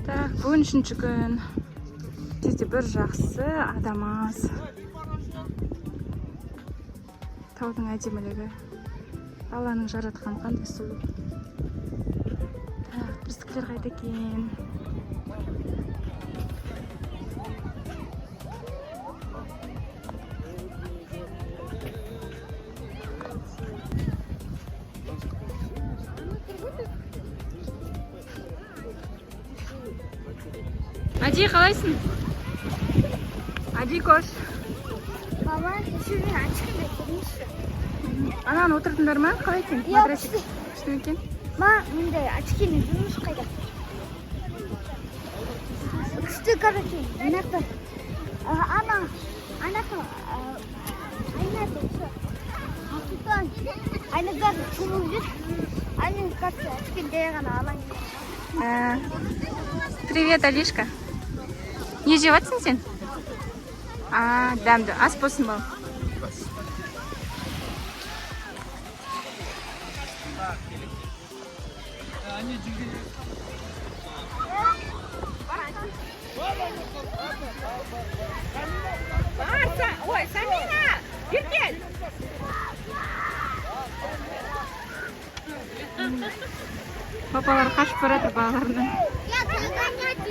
Так, бүгін үшінші күн. Жерде бір жақсы, адам аз. Таудың әдемілігі. Алланың жаратқан қандай сұлу. Так, біздікілер қайда екен? Ади, қалайсың? Ади, кош. Мама, еще мен очкиді көрейінші. Ананы отырдыңдар ма? Қалай екен? Иә, Матрасик. күшті. Күшті ме екен? Ма, мындай очкині жүрміш қайда? Күшті, короче, мына жақта. Ана, ана жақта, айнада всё. Алтын, айна бәрі шомылып жүр. Айна, короче, очкині жай ғана алаң. Привет, Алишка. Не жеп жатсың сен? А, дәмді. Ас болсын, балам. Барса, ой, Самина, бері кел. Папалар қашып бара жатыр балаларынан. Я догонять.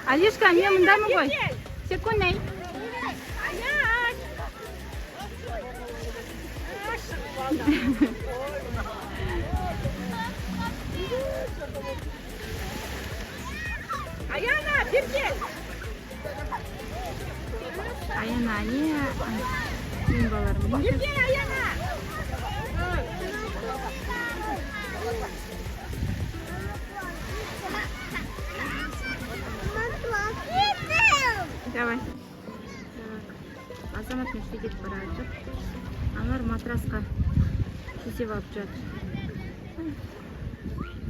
Алишка, мен мындамын ғой. Секундай. Аян. Шығып алды. Аяна, бері кел. Аяна, не? Менің балаларым. Бері кел, Аяна. Давай. Так. Азамат мен кетіп бара жатыр. Аналар матрасқа төсеп алып жатыр.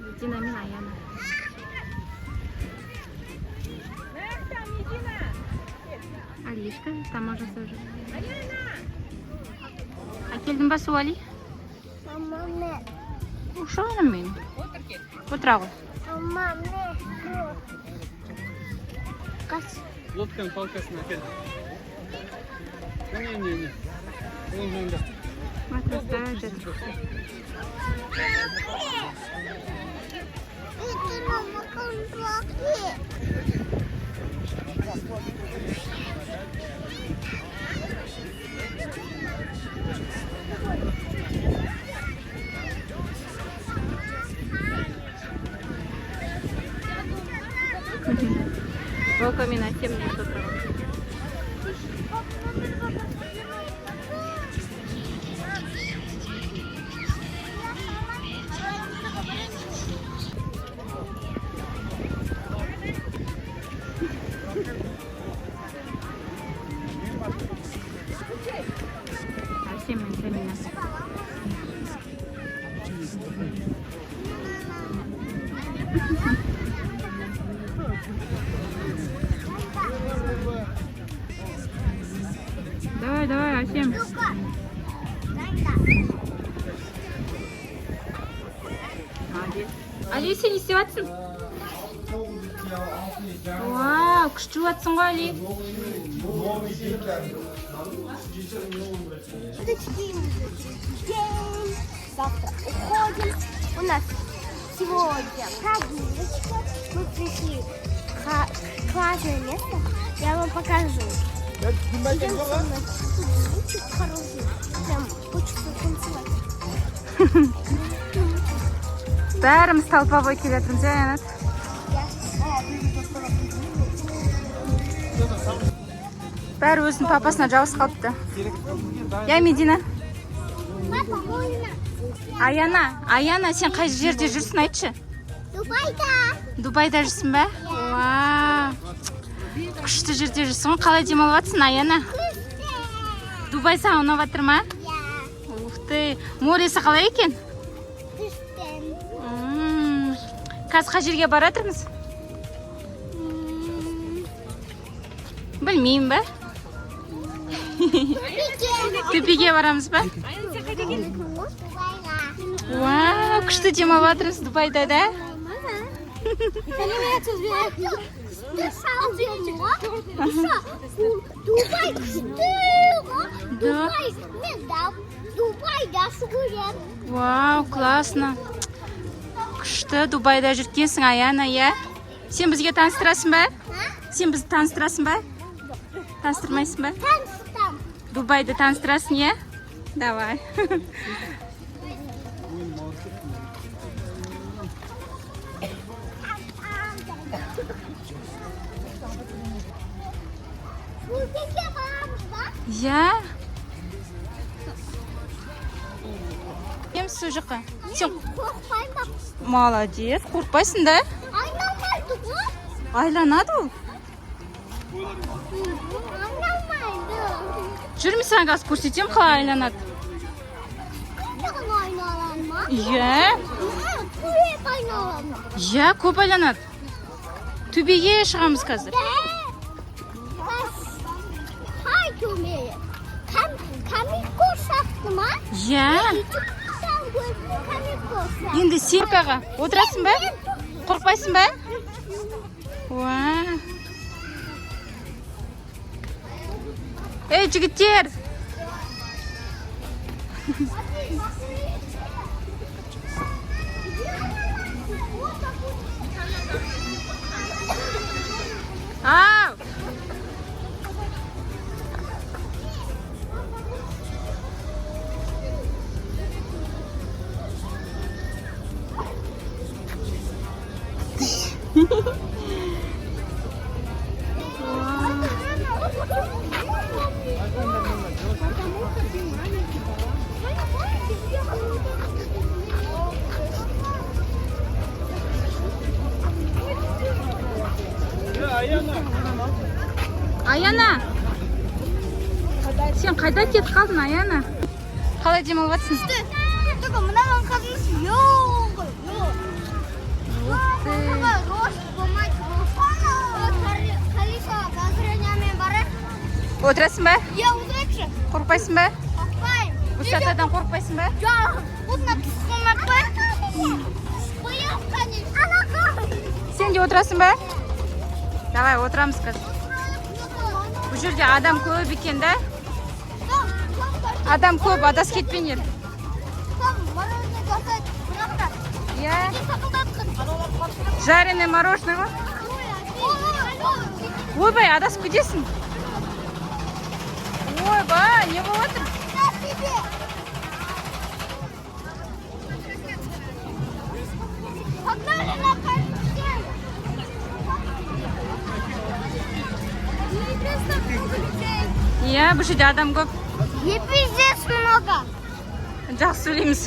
Медина мен Аяна. Мына Медина. Алишка тамақ жасап жүр. Аяна. Әкелдің ба су, Али? Мама, мен. Жаным менің. Отыр, кел. Отыра ғой. Мама, мен. Қаш. Лодканың палкасын әкел. Не, не, не. Оның жанында. Матраста жатыр. Это мама конфлакты. Волка мен әсем не отырған. Әсем мен Сәмина. Давай, давай, Әсем. Молодец. Али, сен не істеп жатсың? Вау, күшті жуып жатсың ғой, Али. День. Завтра уходим. У нас сегодня прогулочка. Мы пришли в классное место. Я вам покажу. Идем со мной. Тут звучик хороший. Прям хочется танцевать. Бәріміз толпа болып келе жатырмыз, иә, Аянат? Бәрі өзінің папасына жабысып қалыпты. Иә, Медина? Папа, можно? Аяна, Аяна, сен қай жерде жүрсің, айтшы? Дубайда. Дубайда жүрсің ба? Уа, күшті жерде жүрсің ғой. Қалай демалып жатсың, Аяна? Дубай саған ұнап жатыр ма? Иә. Ух ты, моресі қалай екен? Күшті. Қазір қай жерге бара жатырмыз? Білмеймін ба? Төбеге барамыз ба? Вау, күшті демалып жатырмыз Дубайда да. Дубай күшті ғой. Дубай, мен Дубайда жүгіремін. Вау, классно. Күшті Дубайда жүргенсің, Аяна, иә? Сен бізге таныстырасың ба? Сен бізді таныстырасың ба? Таныстырмайсың ба? Таныстам. Дубайды таныстырасың, иә? Давай. Бөбекке барамыз ба? Иә. Кем сол жаққа? Сен Қорықпаймын. Молодец, қорықпайсың да? Айналмайды ғой. Айланады ол. Айналмайды. Жүр, мен саған қазір көрсетемін, қалай айланады. Қашан айналады ма? Иә. Көп айналады ма? Иә, көп айланады. Төбеге шығамыз қазір. Қай төбе? Камико шақты ма? Иә. Ютубтан көрдім, Камико шақты. Енді сен аға, отырасың ба? Қорықпайсың ба? Уа. Ей, жігіттер. Ау. Потому что ты маленький. Аяна. Сен қайда кетіп қалдың, Аяна? Қалай демалып жатсың? Только мынаған қызымыз жоқ. Рост болмайды. Колесо мен барайық. Отырасың ба? Я отырайықшы. Қорықпайсың ба? Қорықпаймын. Высотадан қорықпайсың ба? Жоқ, осына түсіп қалмақ па? Сен де отырасың ба? Давай, отырамыз қазір. Бұл жерде адам көп екен да? Адам көп, адасып кетпеңдер. Иә. Жареное мороженое ғой. Ойбай, адасып кетесің. Ойбай, не болып жатыр? Погнали на карусель! Людей. Иә, бұл жерде адам көп. Не пиздец много. Жақсы сөйлейміз.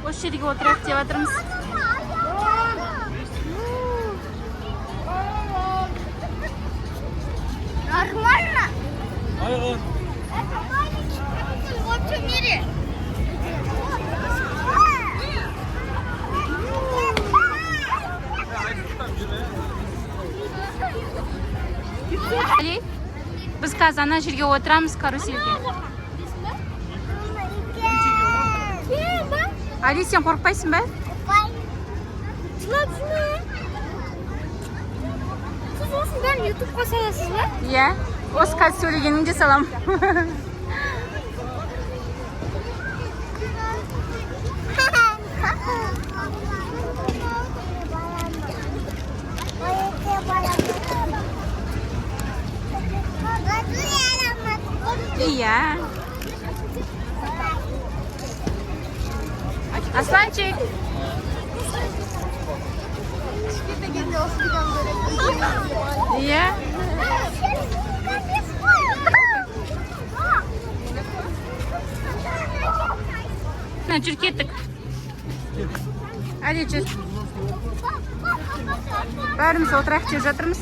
Осы жерге отырайық деп жатырмыз. Нормально? Айғын. Это маленький карусель во всем мире. Али, біз қазір ана жерге отырамыз, карусельге. Али, сен қорықпайсың ба? Жылап жүрме. Сіз осының бәрін ютубқа саласыз ба? Иә, осы қазір сөйлегеніңді де саламын. Иә, Асланчик. Иә. Мына, жүр, кеттік. Али, жүр, бәріміз отырайық деп жатырмыз.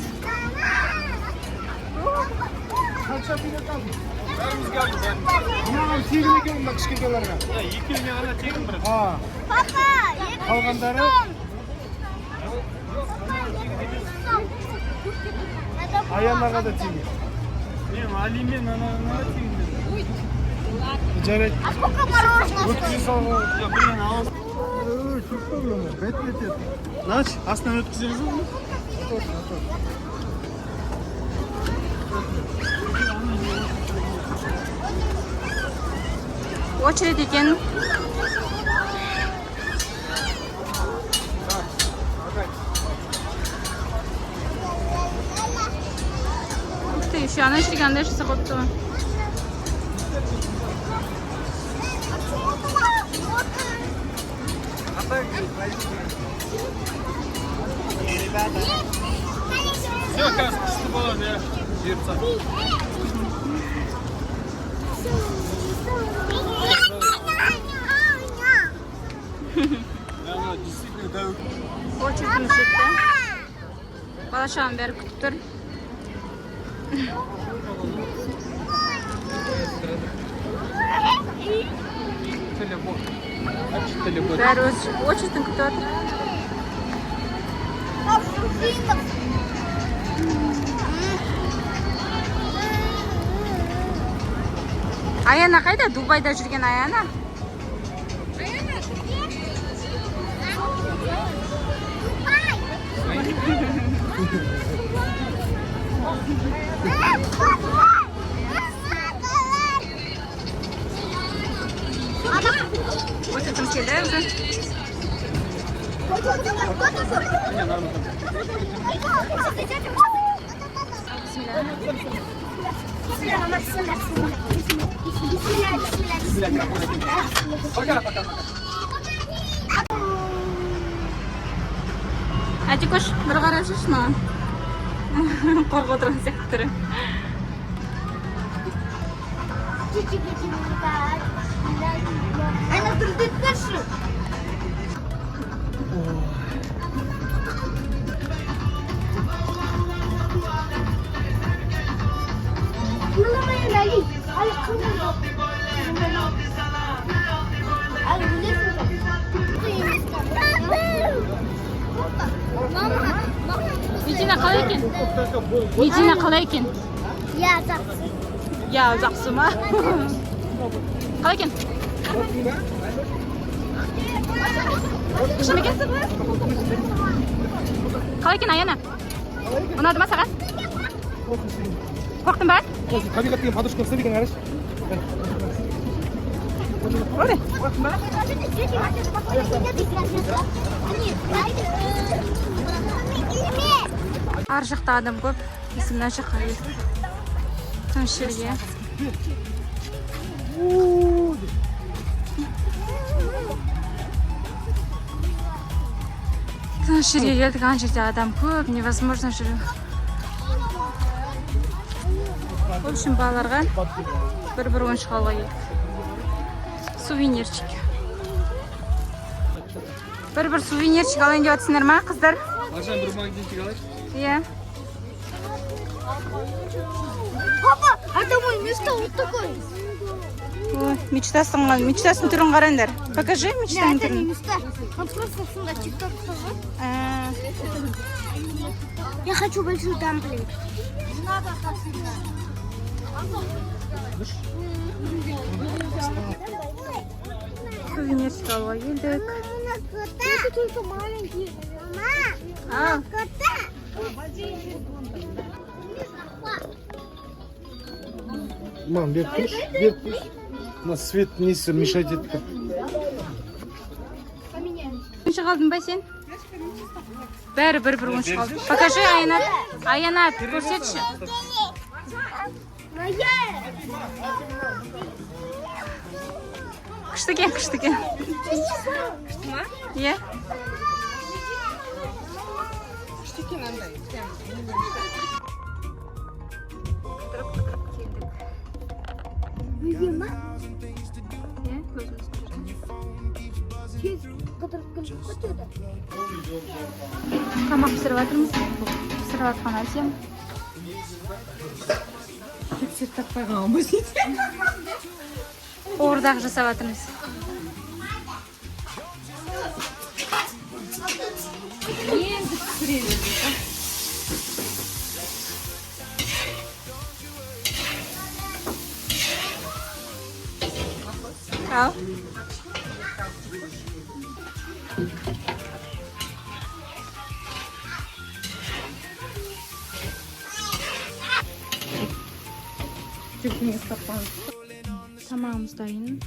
Қанша билет алдың? Бәрімізге алдым, бәріміз. Мынаған тегін екен, мына кішкентайларға. Иә, екеуіне ғана тегін, бірақ. А, Папа, қалғандары Аянаға да тегін. Мен Алимен ананы тегін. Жарайды. А сколько мороженого? Өткізе салуға. Жоқ, біреуін алып. Ой, көп қой бұны. Бет бет ет. Нач, астынан өткіземіз ғой. Очередь екен. Ух ты, еще ана жерге андай жасап қойыпты ғой. Все, қазір күшті болады, иә. Жіберіп тастады. Ана, действительно дәу. Очередіміз жетті. Бала шағаның бәрі күтіп тұр. Телефон. Телефон. Бәрі өз очередін күтіп жатыр. Аяна қайда? Дубайда жүрген Аяна? Очередіміз келді уже. Бисмилля. Пока, пока. Әтекөш, бір қарап жүрші маған. Қорқып отырған сияқты түрі. Ана тұрды. Медина қалай екен? Медина қалай екен? Иә, жақсы. Иә, жақсы ма? Қалай екен? Күшті ме екен? Қалай екен, Аяна? Ұнады ма саған? Қорықтың ба? Осы табиғат деген подружка ұқсайды екен, қарашы. Ой. Қорықтың ба? Ар жақта адам көп. Біз мына жаққа келдік. Тыныш жерге. Тыныш жерге келдік. Ана жерде адам көп, невозможно жүру. В общем, балаларға бір-бір ойыншық алуға келдік. Сувенирчик. Бір-бір сувенирчик алайын деп жатсыңдар ма, қыздар? Маржан, бір магнитик алайық. Иә. Папа, а там мой мечта вот такой. Ой, мечтасының түрін қараңдар. Покажи мечтаның Нет, это не түрін. мечта. Он просто сюда тикток тоже. А, Я хочу большую дамплинг. Надо так всегда. Сувенирчик алуға келдік. Это только маленький. А, Кота. Мам, беріп тұршы, беріп тұршы. Мына свет несі мешать етіп тұр. Ойыншық алдың ба сен? Бәрі бір-бір ойыншық алды. Покажи, Аянат. Аянат, көрсетші. Моя. Күшті екен, күшті екен. Иә. Күшті екен андай. Қыдырып қыдырып келдік. Үйге ма? Иә, өзіміз жерге. Тез қыдырып келдік қой деді. Тамақ пісіріп жатырмыз. Пісіріп жатқан Әсем. Кепсер таппай қалған ба? Қуырдақ жасап жатырмыз. Енді пісіре берді. Ал. Жүргіңіз тапқан. Тамағымыз дайын.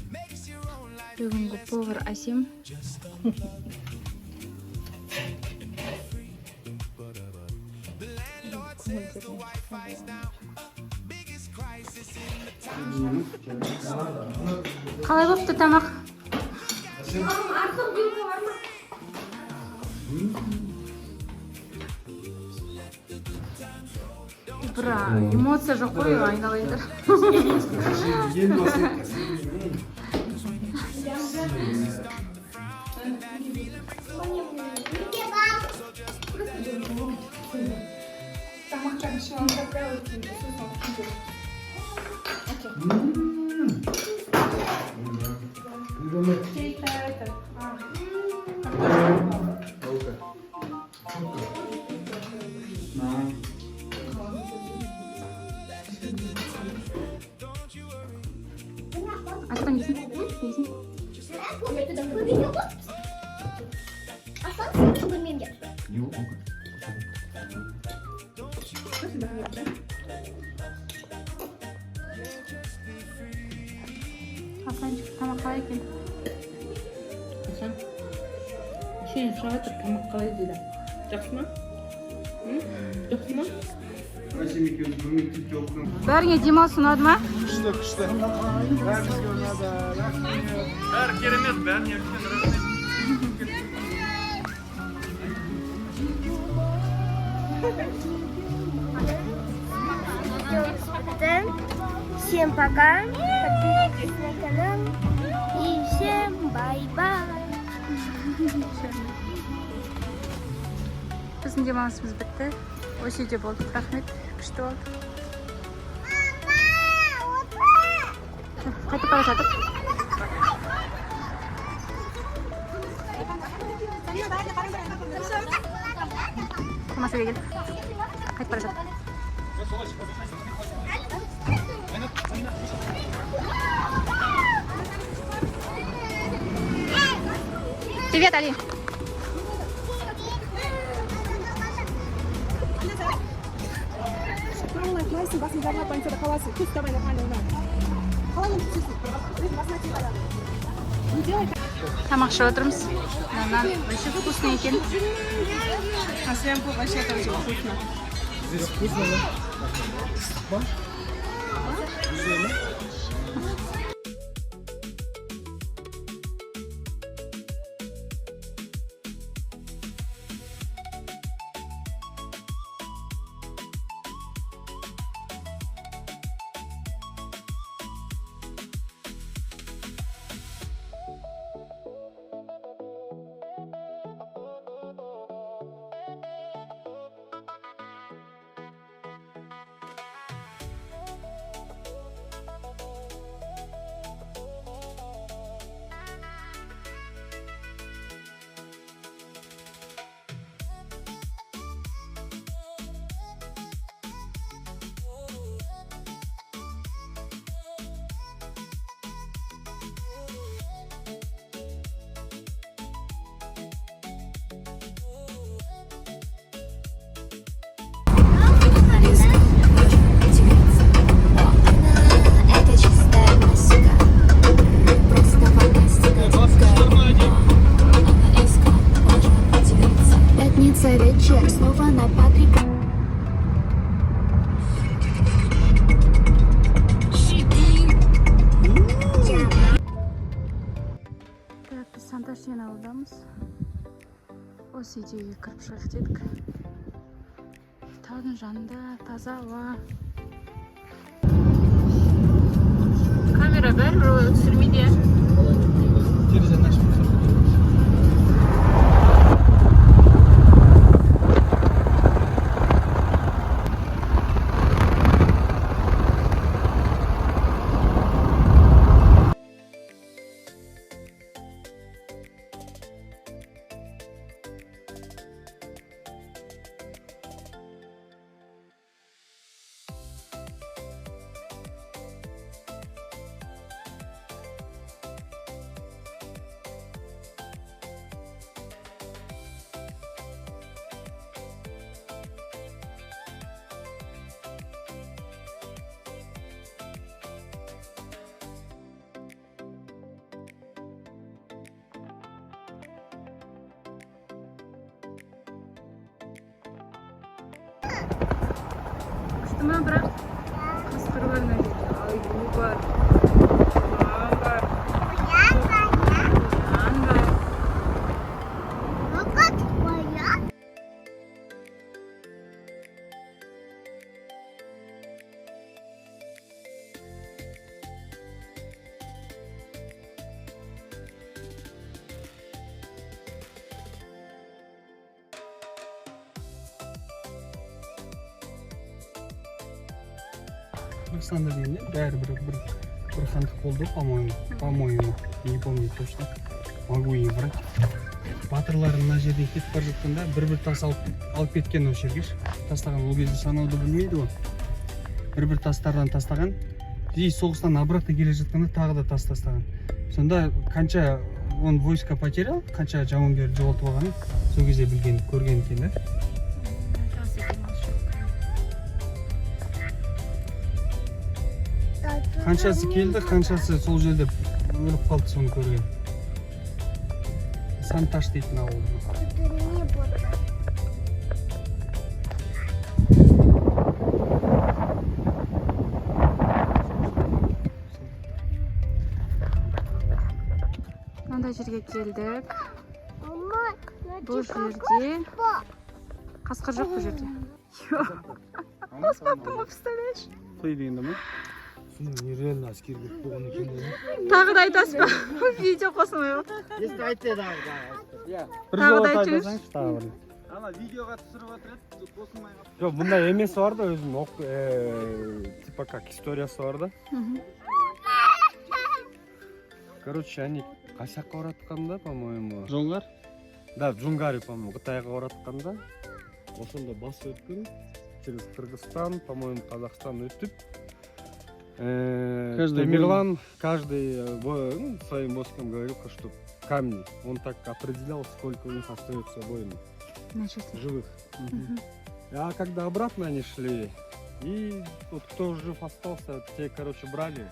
Бүгінгі повар Әсем. Қалай болыпты тамақ? Бір эмоция жоқ қой, айналайындар. Тамақтан ішіп алыңдар да, өткенде сосын күндер. Кейта, это. Аслан жесін. Жесін. Аслан, сенің бөлмеңде. Асланчик, тамақ қалай екен? Асан. Сен сұрап жатыр, тамақ қалай дейді. Жақсы ма? М? Жақсы ма? Әсем екеуміз көмектесіп жолықтық. Бәріңе демалыс ұнады ма? Күшті, күшті. Бәрімізге ұнады. Рахмет. Бәрі керемет, бәріне үлкен рахмет. Всем пока. Подписывайтесь на канал. И всем бай-бай. Біздің демалысымыз бітті. Осы үйде болдық, рахмет. Күшті болды. Қайтып бара жатыр. Тамашаға келдік. Қайтып бара жатыр. Привет, Али. Қалайсың, басың жарылап больницада қаласың. Түс, давай, нормально, қалай енді түсесің? Өзің басыңа тиіп алады. Не делай. Тамақ ішіп отырмыз. Мына нан вообще вкусный екен. Әсем, вообще это очень вкусно. Здесь вкусно, да? Ыстық па? Güzel mi? Это чистая классика. Просто фантастика, дикая. Она искра, можно поделиться. Пятница вечер, снова на Патрика. Так, біз Санташ деген ауылдамыз. Осы үйде үйге кіріп шығайық дедік. Таудың жанында таза ауа. Камера бәрібір түсірмейді, иә? Терезені ашып. Қатты ма, бірақ қасқыр бар мына жерде, аю бар, жылан бар, қоян бар. Ну как твоя? Түркістанда дегенде бәрі бір хандық болды, по-моему, не помню точно, могу и врать. Батырлары мына жерден кетіп бара жатқанда бір бір тас алып кеткен, осы жерге ше, тастаған. Ол кезде санауды білмейді ғой, бір бір тастардан тастаған. И соғыстан обратно келе жатқанда тағы да тас тастаған. Сонда қанша он войска потерял, қанша жауынгер жоғалтып алғанын сол кезде білген, көрген екен да. Тас екен осы жақ. Қаншасы келді, қаншасы сол жерде өліп қалды, соны көрген. Санташ дейтін ауыл. Тут не было. Мынандай жерге келдік. Мама, ну Бұл жерде қасқыр жоқ, бұл жерде. Қоспаппын ғой, представляешь? Қой дегенде ма? Нереально әскер керек болған екен. Тағы да айтасыз ба? Видео қосылмай қалды. Бір Тағы жолы да айтыңызшы. айтсаңызшы тағы бір. Ана видеоға түсіріп жатыр еді, қосылмай қалды. Жоқ, бұндай емесі бар да өзінің типа как историясы бар да. Короче, они қай жаққа баратқанда, по-моему. Жоңғар. Да, Джунгарию, по-моему, Қытайға баратқанда ошондо басып өткөн, через Кыргызстан, по-моему, Казахстан өтүп. Каждый Тамерлан каждый ну, своим войском говорил, что камни. Он так определял, сколько у них остается воинов Мына жерде. живых. А когда обратно они шли, и вот кто жив остался, те, короче, брали,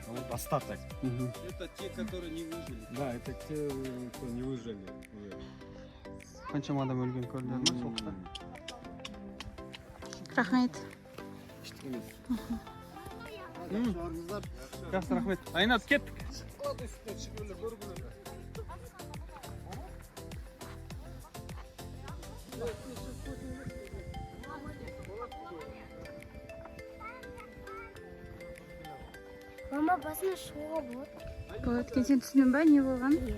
а вот остаток. Это те, которые не выжили. Да, это те, кто не выжили уже. Қаншама адам өлген, көрдіңдер ма соғыста? Рахмет. Ештеңе емес. Жақсы, рахмет. Айнат, кеттік. Мама, басына шығуға болады. Болады екен. Сен түсіндің ба, не болған? Иә.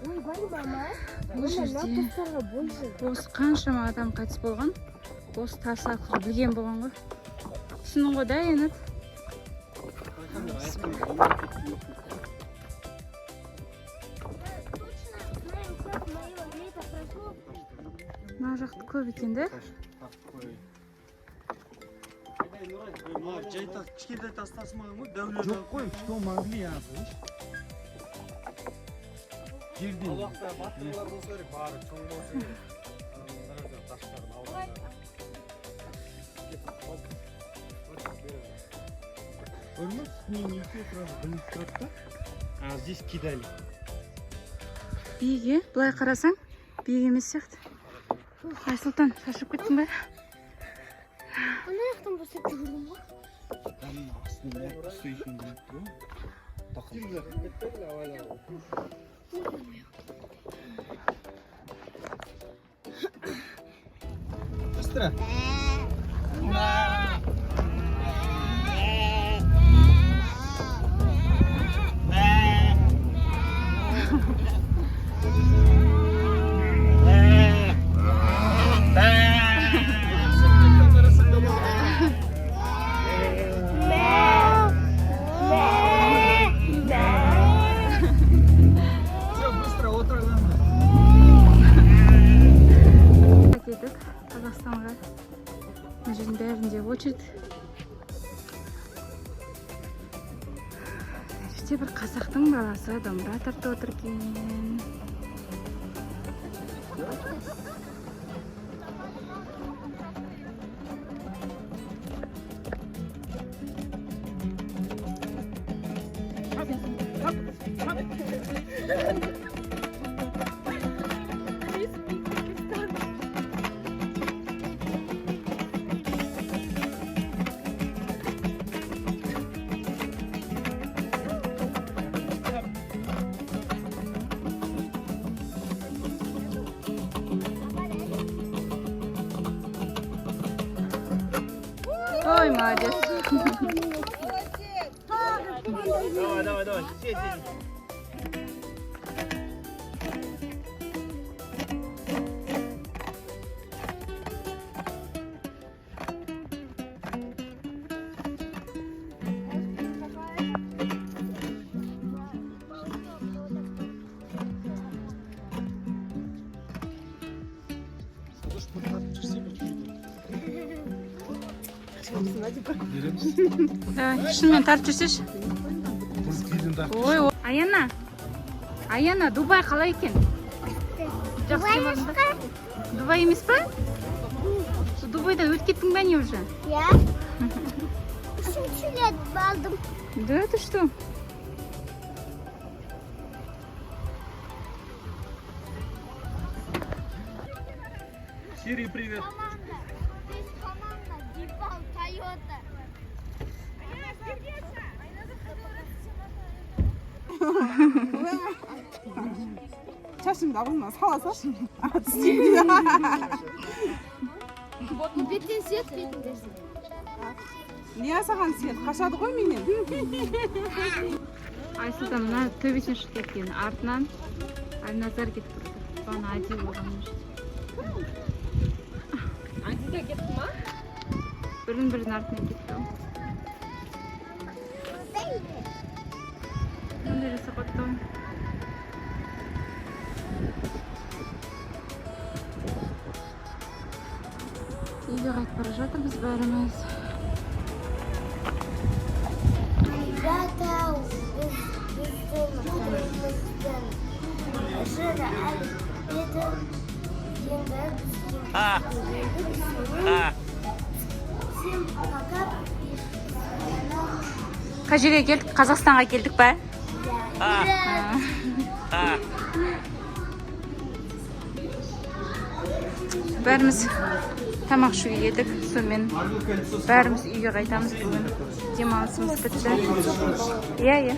Ойбай, мама. Бұл жерде Тастарға больше. осы қаншама адам қайтыс болған, осы тас арқылы білген болған ғой. Түсіндің ғой да, Енат? Точно знаем, как мое лето прошло. Мына жақта көп екен да. Мына жай тас, кішкентай тас тасымаған ғой, дәулер. Жоқ қой, что могли, а, слышь? Жерден. Ал уақытта батырлар болса керек, бары чоң болса керек. Анан таштарын алғандар. Көрдің бе, үстінен екеуі сразу білініп тұрады да. А здесь кидали. Биік, иә? Былай қарасаң, биік емес сияқты. Айсұлтан, шаршап кеттің бе? Ана жақтан бастап жүгірдім ғой. Астында үсті екенін біліп тұр ғой. Тақым. Быстро. Все, быстро, отыр главное. Келдік Қазақстанға. Мына жердің бәрінде очередь. Мына жерде бір қазақтың баласы домбыра тартып отыр екен. Ой, молодец. Давай, давай, давай. Сидь, сидь. Давай, шынымен тартып жүрсеші. Ой, ой. Аяна, Аяна, Дубай қалай екен? Жақсы демалдың ба? Дубай емес па? Дубайдан өтіп кеттің ба не уже? Я үшінші рет бардым. Да, ты что? Сири, привет. Команда. То есть команда Дипал Тойота. Шашымды аузыма сала салшы. Түстеймін. Беттен сүйет, бетіңден сүйет. Не саған сүйет? Қашады ғой менен. Айсұлтан мына төбесіне шығып кеткен, артынан Әлназар кетіп тұрды. Бағана Ади болған мына жерде. Ади да кетті ма? Бірін бірінің артынан кетті ғой. Мындай жасап қойыпты ғой. Үйге қайтып бара жатырмыз бәріміз. Ребята, біз біздің өміріміздің жыры әлі бітпеді. Енді бізге. Всем пока. Қай жерге келдік? Қазақстанға келдік па? Ура! Бәріміз тамақ ішуге келдік. Сонымен бәріміз үйге қайтамыз бүгін. Демалысымыз бітті. Иә, иә.